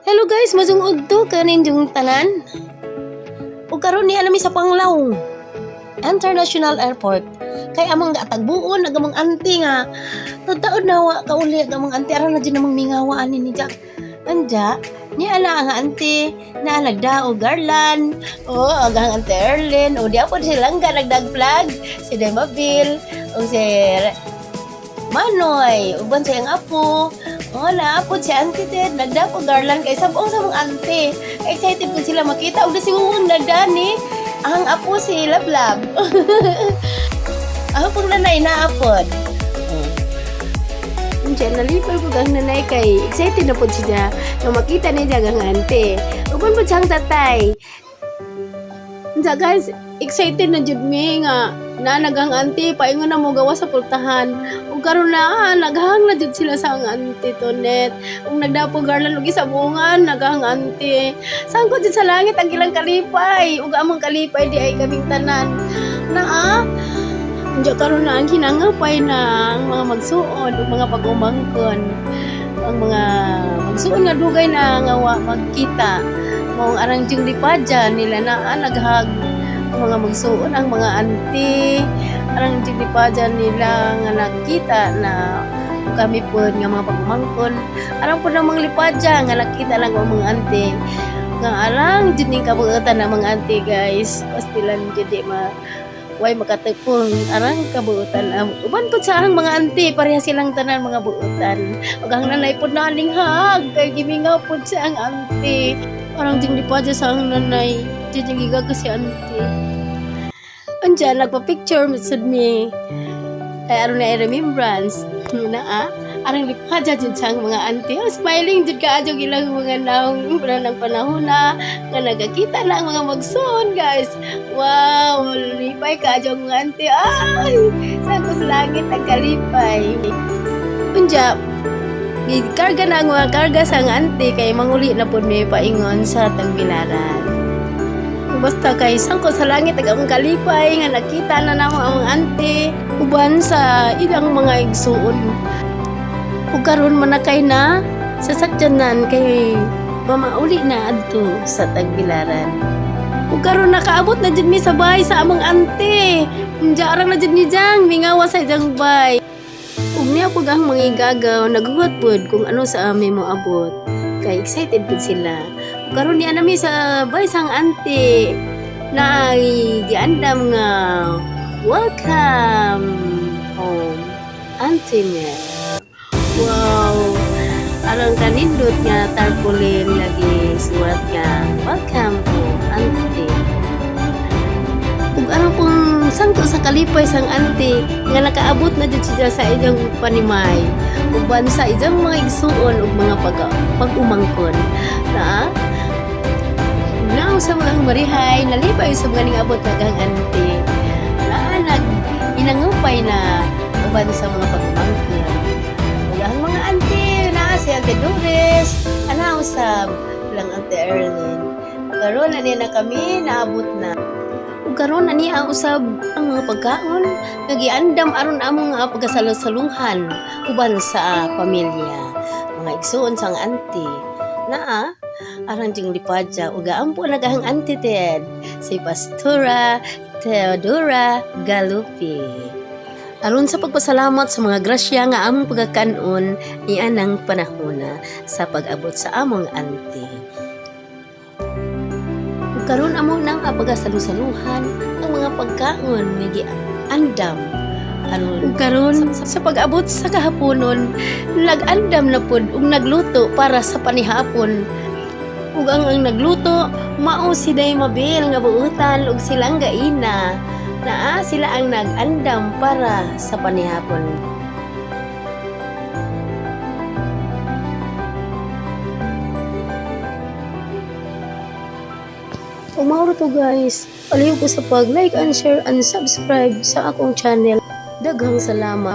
Hello guys, maayong udto kaninyong tanan. Ug karon niya nami sa Panglao International Airport. Kay among atagbuon ang among auntie nga taud na wa kauli ang among auntie, aron na jud namang mingawa ani ni Jack. Anja, niya na ang auntie na nagdaog garland. O ang auntie Erlyn, o di po si Langga nagdag flag, si Demabil, o si Manoy, uban sa iyang apo. O na po si Auntie Ted, nagdapo garland kay sabong sa mga auntie. Excited po sila makita og si Wuwang nagdani. Ang apo si Lablab. Ako pong nanay naapod. Diyan, nalipay po ang nanay kay excited na po siya nga makita niya ang auntie. Uban po siyang tatay. Unsa guys, excited na jud mi nga nanagang auntie paingon na mo gawa sa pultahan. Ug karon na naghang na jud sila sa ang auntie Tonet. Ug nagdapo garland ug isabungan naghang auntie. Sangko jud sa langit ang ilang kalipay ug among kalipay di ay kaming tanan. Naa Unsa karon na ang hinangapay na ang mga magsuon ug mga pag-umangkon. Ang mga magsuon nga dugay na nga wa magkita. Maong arang jung lipadya nila na naghag ang mga magsuon, ang mga auntie, arang jung lipadya nila nga nakita na kami po nga mga pag-umangkon, arang po ng mga lipadya nga nakita lang ang mga auntie nga arang jud ning kabuotan ng mga auntie, guys. Pastilan jud di ma way makatepong arang kabuutan. Uban po sa ang mga auntie, pareha silang tanan mga buutan. Ug ang nanay po naning hag kay gimingaw po siya ang auntie. Parang jing lipadya sa ang nanay jud yung gigaga si auntie. Andiyan nagpa-picture sad mi kay aron na remembrance na arang lipadya jud sa ang mga auntie. Oh, smiling jud kaayo ilang mga naong ng panahon na nga nagakita na ang mga magsuon, guys. Wow, lipay kaayo ang mga auntie. Ay, sa sa langit ang kalipay. Unja, gikarga na ang mga karga sa ang auntie kay manguli na pud mi paingon sa Tagbilaran. Basta kay sangko sa langit ang among kalipay nga nakita na namo ang mga auntie uban sa ilang mga igsuon. Ug karon manakay na sa sakyanan kay mamauli na adto sa Tagbilaran. Ug karon nakaabot na jud mi sa bahay sa among auntie. Unja arang na jud ni Jang mingawa sa iyang bay. Ug niya pud ang mga igagaw naghuwat pud kung ano sa amin mo abot. Kay excited pud sila. Ug karon niya nami sa bay sang auntie na giandam nga welcome home, Auntie Mel. Wow! Arang kanindot nga tarpaulin lagi suwat nga welcome home, Auntie. Ug arang pong sangko sa kalipay sang auntie nga nakaabot na jud siya sa inyong panimay uban sa iyang mga igsuon ug mga pag-umangkon. Na Now sa mga marihay, nalipay sa mga ningabot kag ang auntie. Na nag inangupay na uban sa mga pag-umangkon. Ug ang mga auntie na si Ate Doris, ana usab lang Ate Erlyn. Karon na na kami naabot na. Ug karon ani ang usab ang mga pagkaon nga giandam aron among nga pagkasalo-saluhan uban sa pamilya. Mga igsuon sang auntie. Naa arang jing lipadya ug ampo nagahang auntie Ted si Pastora Theodora Galupi. Aron sa pagpasalamat sa mga grasya nga among pagkakan-on nianang panahona sa pag-abot sa among auntie. Ug karon amo nang pagasalu-saluhan ang mga pagkaon nga giandam aron. Ug karon sa pag-abot sa kahaponon, nag-andam na pod ug nagluto para sa panihapon. Ug ang nagluto mao si Day Mabel nga buutan ug silang gaina. Naa sila ang nag-andam para sa panihapon. Umauro to guys. Paliw ko sa pag-like and share and subscribe sa akong channel. Daghang salamat.